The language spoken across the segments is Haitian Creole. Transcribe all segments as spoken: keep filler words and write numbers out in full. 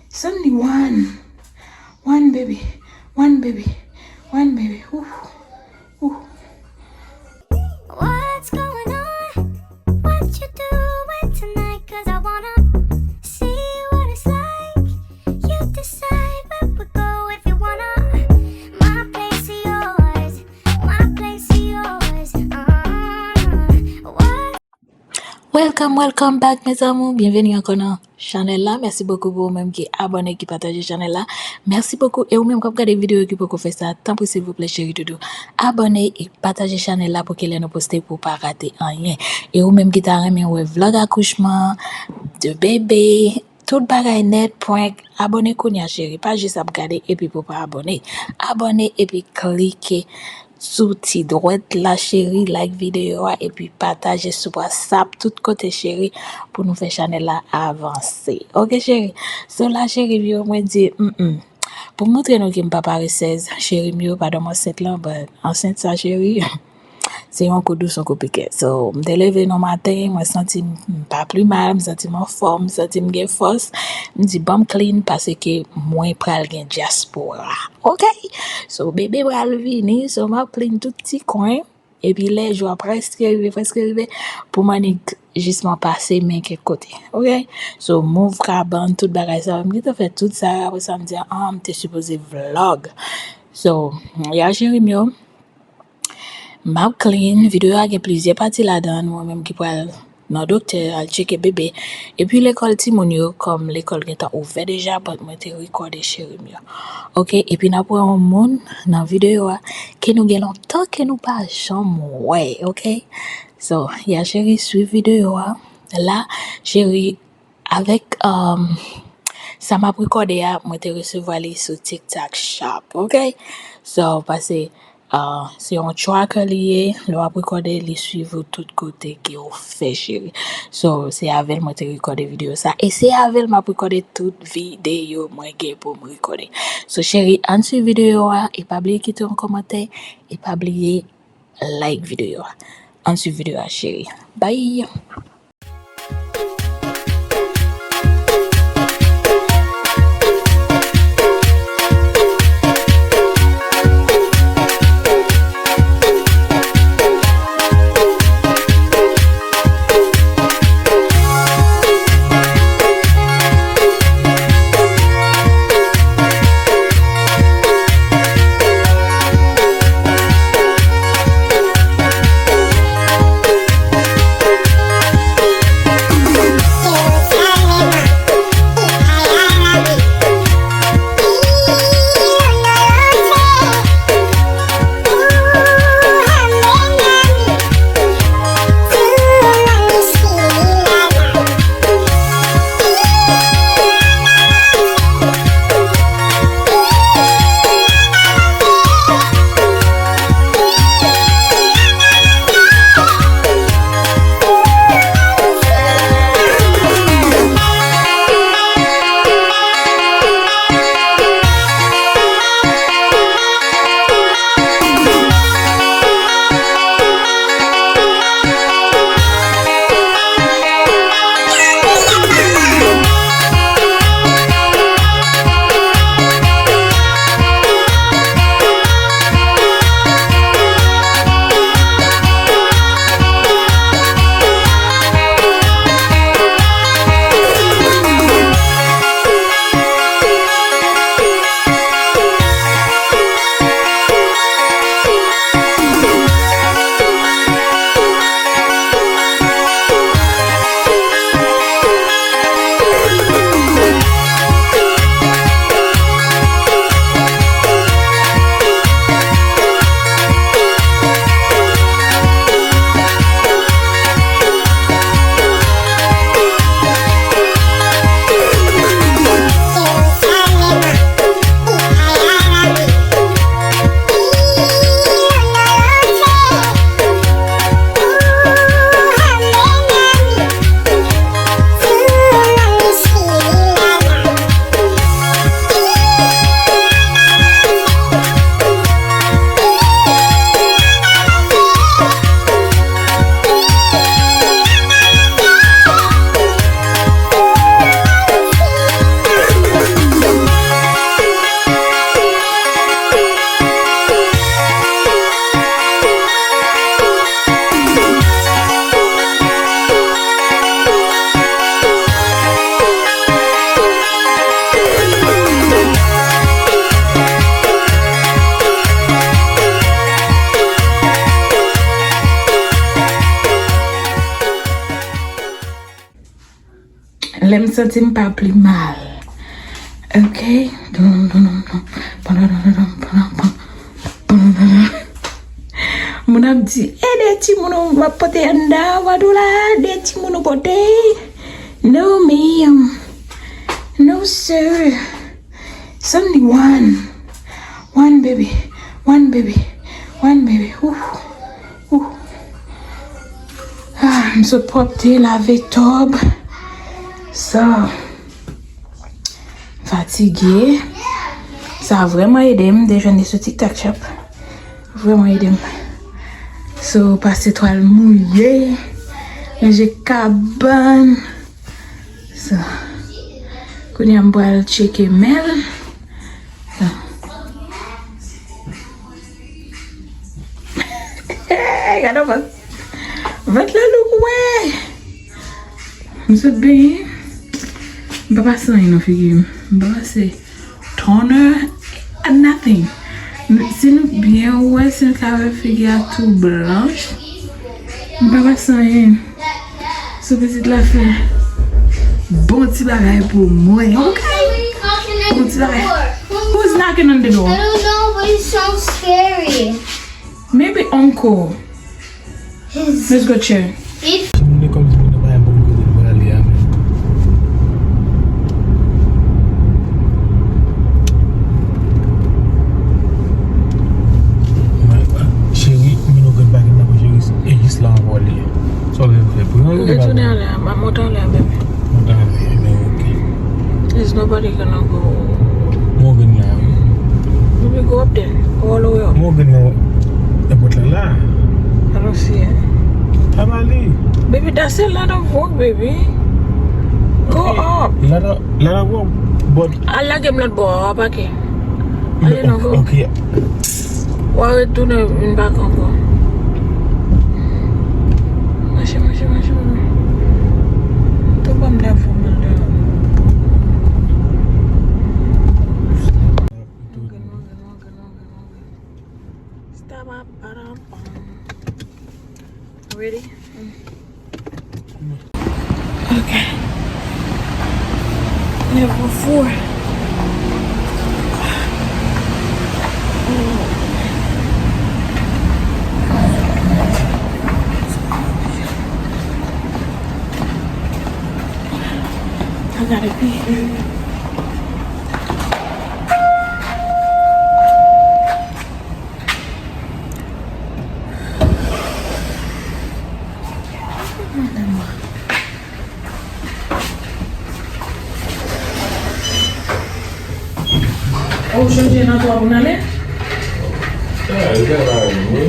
It's only one. One baby. One baby. One baby. Ooh. Ooh. What's going on? What you doing tonight? 'Cause I wanna see what it's like. You decide where we go if you wanna. My place is yours. My place is yours. Uh, what? Welcome, welcome back, mes amours. Byenveni ankò nan chanèl la. Mèsi bokou pou ou menm ki abòne, ki pataje chanèl la. Mèsi bokou. E ou menm k ap gade videyo ki poko fè sa, tanpri, silvouplè, cheri doudou, abòne e pataje chanèl la pou ke lè nou poste pou w pa rate anyen. E ou menm ki ta renmen wè vlog akouchman, de bebe, tout bagay nèt, prank, abòne kounye a, cheri. Pa jis ap gade epi pou pa abòne. Abòne epi klike sou ti dwèt la, cheri, like videyo a, epi pataje sou WhatsApp, tout kote, cheri, pou nou fè chanèl la avanse. Oke, cheri? So la, cheri m yo, mwen di, mm, mm. Pou montre nou ke m pa paresèz, cheri m yo, padon m ansent lan, but ansent sa, cheri, se yon kou dous, yon kou piken. So, m te leve nan maten, mwen santi m pa pi mal, m santi m anfòm, m santi m gen fòs. M di, ban m clean, paske mwen pral gen dyaspora. Oke? So, bebe pral vini, so m ap clean tout ti kwen. Epi lè jou a prèske rive, prèske rive, pou m annik jisman pase men kèk kote. Oke? So, move kabann, tout bagay sa yo. M gentan fè tout sa, apre sa, m di, ah, m te sipoze vlog. So, ya cheri m yo, m ap clean. Videyo a gen plizyè pati ladan l, mwen menm ki pral nan doktè, al tcheke bebe. Epi lekòl timoun yo, kòm lekòl gentan ouvè deja, but mwen te rekòde cheri m yo. Oke, epi n ap wè yon moun nan videyo a ke nou gen lontan ke nou pa janm wè, oke? So, ya cheri, swiv videyo a. La, cheri, avèk, um, sa m ap rekòde a, mwen te resevwa li sou TikTok Shop, oke? So, pase, uh, se yon tracker li ye, lè w ap rekòde, li swiv ou tout kote ke w fè, cheri. So, se avè l mwen te rekòde videyo sa, e se avè l m ap rekòde tout videyo mwen gen pou m rekòde. So, cheri, ann swiv videyo a, e pa bliye kite yon kòmantè, e pa bliye like videyo a. Ann swiv videyo a, cheri. Bye! Lè m santi m pa pi mal. Ok? Moun ap di, ede timoun ou ap pote anndan, Vadou la, ede timoun ou pote. No, ma'am. No, sir. It's only one. One baby. One baby. One baby. Ooh. Ooh. Ah, m sot pwòpte, lave tòb. So, fatige. Sa vrèman ede m, de jwenn li sou TikTok Shop. Vrèman ede m. So, pase twal mouye, ranje kabann. So, kounye a m pral tcheke mèl. So. Gade vant. Vant la look, wè. M sot benyen. M pa pase anyen nan figi m. M pa pase toner, nothing. Si nou byen wè, si nou ka wè figi a tou blanch. M pa pase anyen. So pitit la fè bon ti bagay pou mwen, ok? Bon ti bagay. Who's knocking on the door? I don't know, but it sounds scary. Maybe uncle. Let's go check. Timoun e kòmsi moun nan pa yon bon kote l prale a menm. Cheri, Minogan pa kidnape cheri, e jis la ankò li ye. Sa w vle fè? Pran yo. Retounen anlè a, monte anlè a, bebe. Monte anlè, men ok. There's nobody gonna go. Morgan la, wi. Baby, go up there. All the way up. Morgan la, nenpòt la la. I don't see it. Aba li. Baby, that's a lot of work, baby. Go up. Lot of, lot of work, but. Al lage m lòt bò a, w a pake. Ale non, go. Ok. W a retounen vin bak ankò. Mache, mache, mache, mache. Tou ban m lè fò mal de. Stop, ba, ba, da, bam. Ready? Ok. Level four. I gotta pee. Ou chanje nan twa pou n ale? Ah, li te la, wi.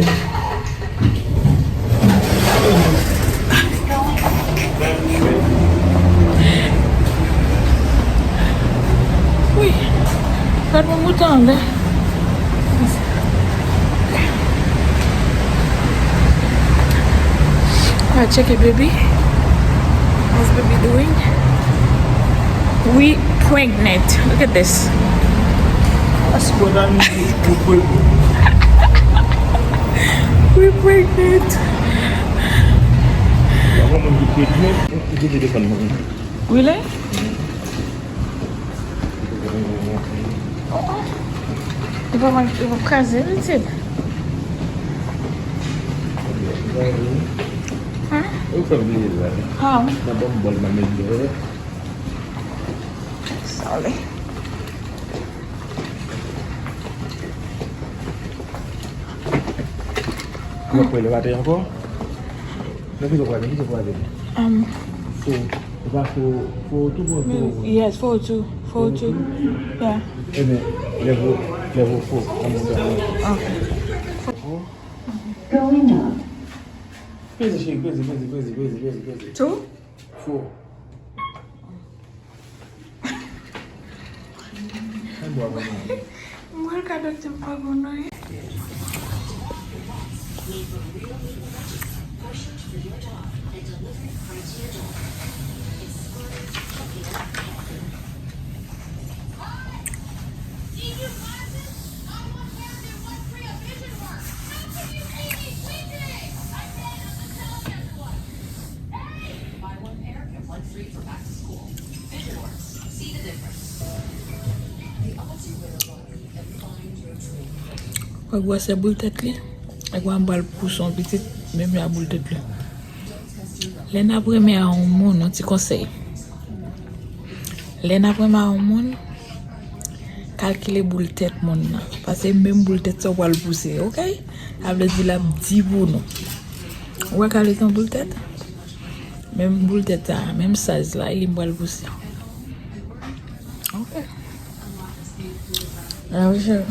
Wi. Fè nou moute anlè. Alright, check it, baby. How's baby doing? We pregnant. Look at this. That's what I need. We pregnant. Really? Oh, oh. Li pa, li pa kraze, li tip. Hein? How? Sorry. Ou ap pran elevatè ankò? Nan ki kote w prale? Ki kote w prale? Um, four. Ou pa four, four oh two pou four oh one? Yes, four oh two. Four oh two. Yeah. Ebyen, level, level four. An monte an. Ok. Going up. Peze, cheri, peze, peze, peze, peze, peze, peze. Two? Four. Mwen ka doktè m pa bon non. Gwosè boul tèt li. Gwosè m pral pouse yon pitit, menm jan boul tèt li. Lè n ap renmen a yon moun, yon ti konsèy. Lè n ap renmen a yon moun, kalkile boul tèt moun nan. Paske menm boul tèt sa w pral pouse, oke? Sa vle di l ap di pou nou. Ou wè kalite yon boul tèt? Menm boul tèt sa, menm size la, e li m pral pouse. Oke. Ah, wi, cheri.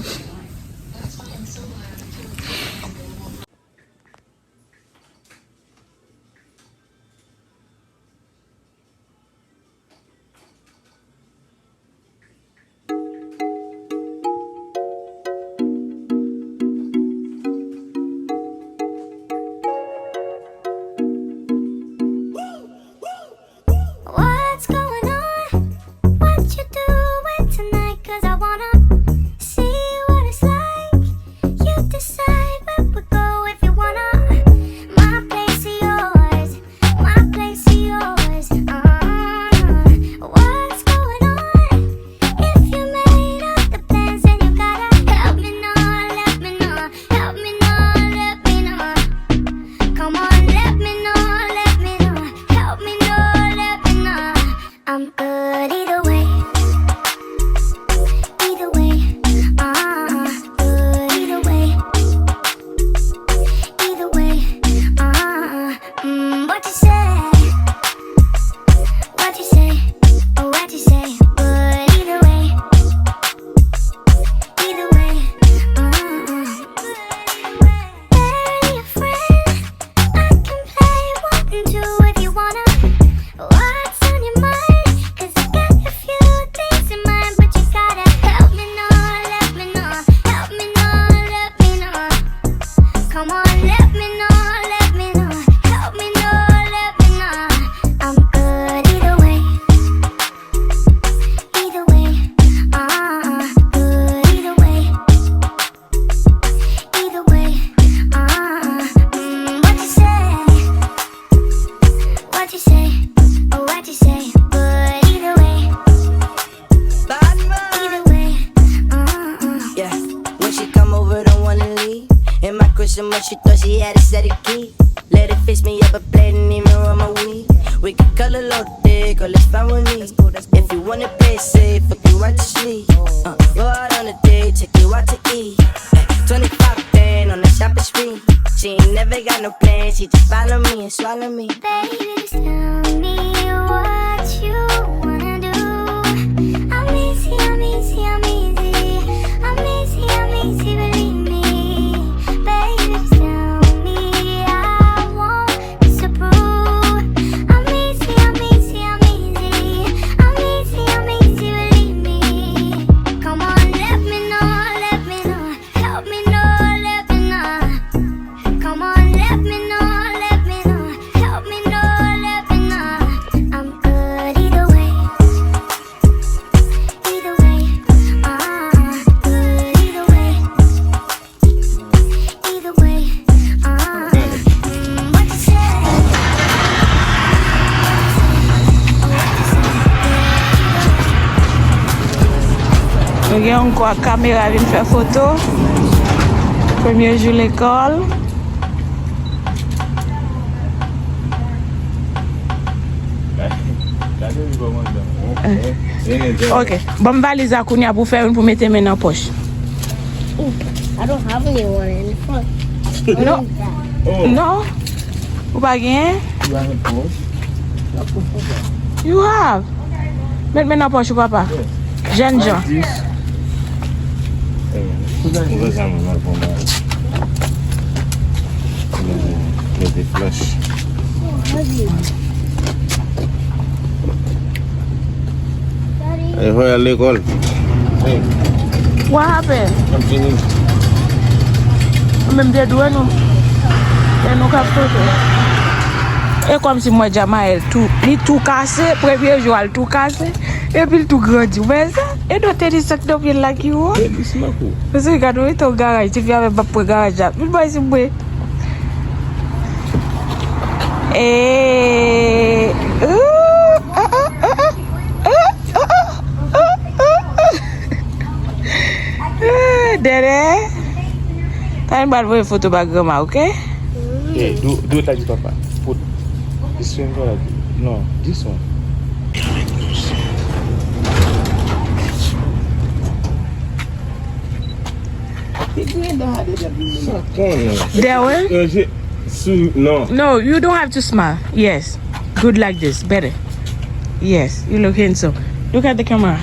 What's going on? What you doing tonight? 'Cause I wanna see what it's like. You decide where we go if you wanna. My place or yours, my place or yours. Uh, what's going on? If you made up the plans, then you gotta help me know, let me know, help me know, let me know. Come on, let me know, let me know, help me know, let me know. I'm good either way. Either way, uh, good either way. Either way, uh, mm, what you say? What you say? Oh, what you say? Good either way. Either way, uh, barely a friend. I can play one and two if you wanna. What's on your mind? 'Cause I got a few things in mind, but you gotta help me know, let me know, help me know, let me know. Come on, let me know, let me know, help me know, let me know. I'm good either way, either way, uh, good either way. Either way, uh, mm, what you say? What you say? Oh, what you say? But either way, bad man. Either way, uh, uh. Yeah, when she come over, don't wanna leave. In my Christmas, she thought she had a set of keys. Let her fix me up a plate and even run my weed. We could call it loaded, call it felony. If you wanna play safe, fuck you right to sleep. Uh, go out on a date, take you out to eat. Twenty-five grand on the shopping spree. She ain't never got no plans, she just follow me and swallow me. Baby, just tell me what you wanna do. I'm easy, I'm easy, I'm easy. I'm easy, I'm easy, believe me. Baby, just tell me, I won't disapprove. I'm easy, I'm easy, I'm easy. I'm easy, I'm easy, believe me. Come on, let me know, let me know. Help me know, let me know. Come on, let me know, let me know. Help me know, let me know. I'm good either way. Either way, uh, good either way. Either way, uh, mm, what you say? Nou gen yon gwo kamera vin fè foto. Premye jou lekòl. Gade li kòman l dan. Ok. Ban m valiz la kounye a pou fè youn pou mete men nan pòch. I don't have anyone in front. Non. Oh. Non. Ou pa genyen? You have a pòch? You have. Met men nan pòch ou, papa. Jèn jan. Mete flèch. E fò y al lekòl. What happened? Ou menm de dwe nou. E nou k ap foto. E kòmsi mwen Jamael tou. Li tou kase, premye jou a l tou kase. Epi l tou grandi. Ou wè sa? E do tenis ak do pye l la ki wo. Tenis nan kou. Paske gade w rete yon garaj, ti fi avè m ap pran garaj la. Vin bay sou mwen. E, dede. Pral voye foto ba granma, oke? Hey, do, do it like this, papa. Put this finger like this. No, this one. Sa konnen. That one? Euh, je, sou, non. No, you don't have to smile. Yes. Good like this. Better. Yes. You look handsome. Look at the camera.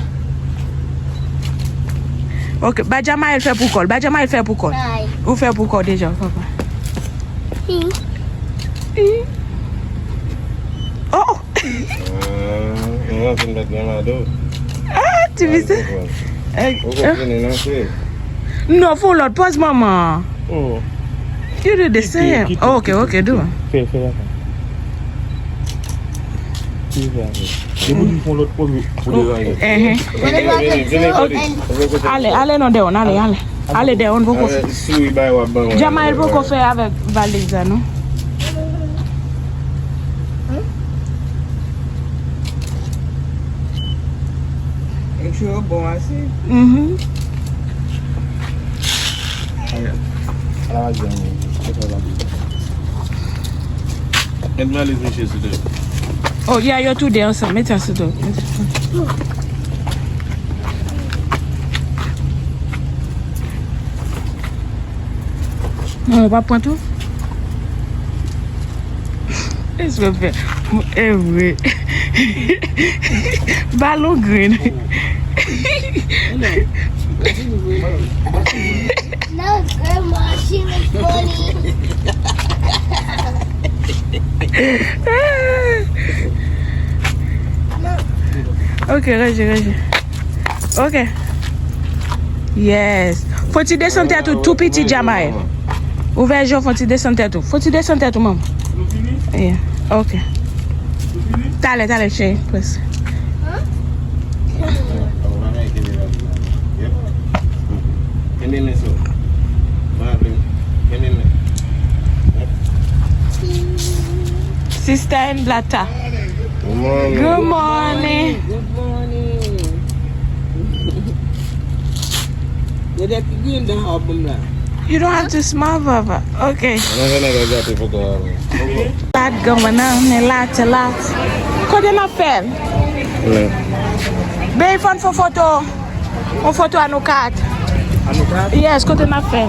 Ok. Ba Jamael fè pou kòl. Ba Jamael fè pou kòl. Bye. Ou fè pou kòl deja, papa. Hi. Hi. Oh! Ah, mwen se mèt nan mado. Ah, ti misye. Ou konprann? Ou konprann, non, cheri? Non, fè yon lòt pòz, manman. Oh. You do the same. Oh, ok, ok, do. Fè, fè la. Ki fè la? Depi ou fè yon lòt pòz, ou deranje. Ehe. Vini, vini, vini, vini. Ale, ale, non, Deon, ale, ale. Ale, Deon, poko fè. Souri bay w ap ban mwen. Jamael poko fè avèk valiz la, non. Make sure yo bon ase. Mhm. Ala, ala, ala. Met valiz misye sou do. Oh, yeah, yo tou de ansanm. Met sa sou do. Met sa. Non, ou pa pran tou? Èske w fè? Evre. Balon grenn. No, grandma, she was funny. Ok, ranje, ranje. Ok. Yes. Fò ti desann tèt ou tou piti, Jamael. Ouvè je w, fò ti desann tèt ou. Fò ti desann tèt ou, manman. Yeah. Ok. Talè, talè, cheri. Près. Kenbe men sou. Kenbe men. Sista and Blata. Good morning. Good morning. Good morning. Yo, that green down album la. You don't have to smile, Vava. Ok. Mwen vin nan gate foto a. Lat, granmè nan, men lat, lat. Kote n ap fè l? Bay fòn fè foto. On foto a nou kat. A nou kat? Yes, kote n ap fè?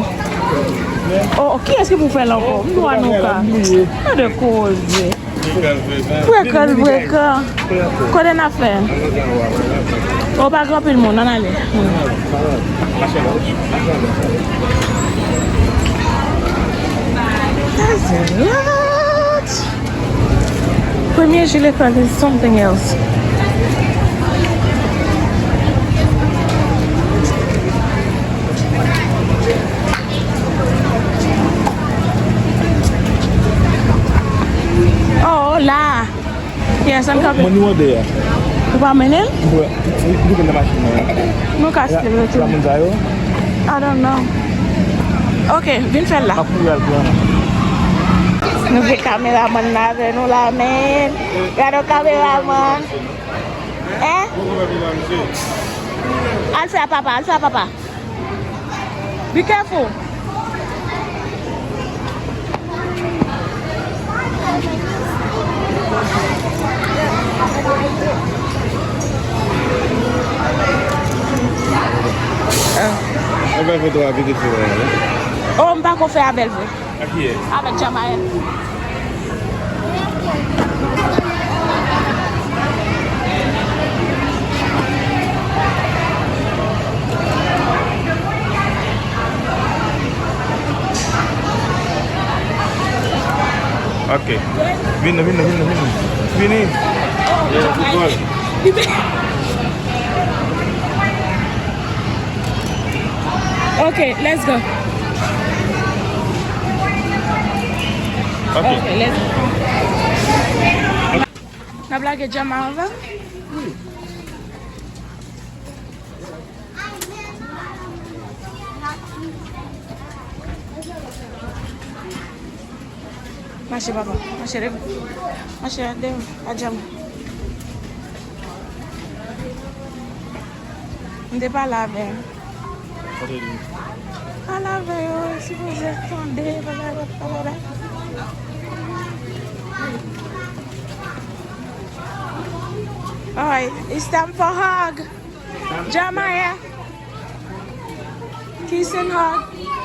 Oh, kiyès ki pou fè l ankò? M nou a nou kat. Gade koze. Frekan, frekan. Kote n ap fè? Oh, pa gen anpil moun, ann ale. Hmm. That's a lot. Premye jou lekòl is something else. Oh, la. Yes, I'm coming. Mwen nou ande a. Ou pa mennen l? Mwen, li, li vin nan machin nan. Nou ka still rete. La moun sa yo? I don't know. Ok, vin fè l la. Ap kouri al pran. Nou gen kameramann nan avè nou la, men. Gade yon kameramann. Hein? Al fè a papa, al fè a papa. Be careful. Ah. Mwen fè foto a pitit fi mwen an, wi. Oh, m pa ko fè avè l vre. Ak kiyès? Avèk Jamael. Ok. Vin, vin, vin, vin. Vini. Ok, let's go. Ok. Ok, let's go. N ap lage djama anvan? Mache, papa. Mache, leve. Mache, leve. Pa djama. M te pale avè l. Kote li? Pale avè yo, yo sipoze tande, pale avè, pale avè. Alright, it's time for hug. Jeremiah. Kiss and hug.